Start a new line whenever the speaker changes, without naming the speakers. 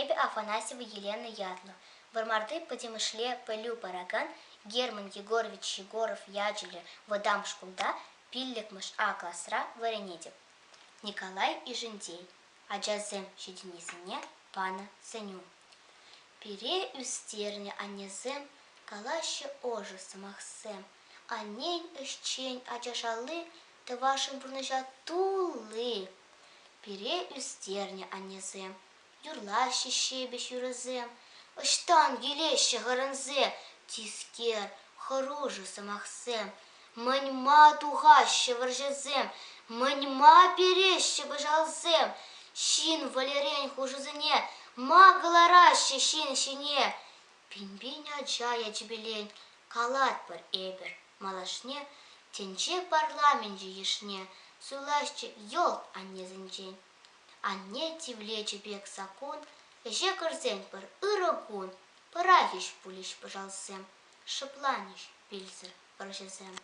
Эпӗ Афанасьева Елена ятлӑ. Вӑрмарти пӗтӗмӗшле пӗлӳ паракан Герман Егорович Егоров ячӗллӗ вӑтам шкулта пиллӗкмӗш А класра вӗренетӗп. Николай Ишентей ачасем ҫитӗннисене панӑ сӗнӳ. Пире ӳстернӗ аннесем калаҫҫӗ ӑшӑ сӑмахсем. Аннен ӗҫчен ачашалли тӑвасшӑн пурнӑҫа тулли. Пире ӳстернӗ аннесем, юрлаҫҫӗ ҫепӗҫ юрӑсем. Ӑҫтан килеҫҫӗ хӑрӑнсе тискер, хӑрушӑ сӑмахсем? Мӗн-ма тухаҫҫӗ вӑрҫӑсем, мӗн-ма переҫҫӗ пӑшалсем? Ҫын вӗлерен хушусене ма кӑлараҫҫӗ ҫын ҫине? Пин-пин ача ячӗпелен калатпӑр эпир малашне тӗнче парламенчӗ йышне суйласчӗ йӑлт аннесенчен. Анне тивлечӗ пек саккун ӗҫе кӗрсен пӗр ырӑ кун пӑрахӗҫ пулӗҫ пӑшалсем, шӑпланӗҫ пилсӗр вӑрҫӑсем.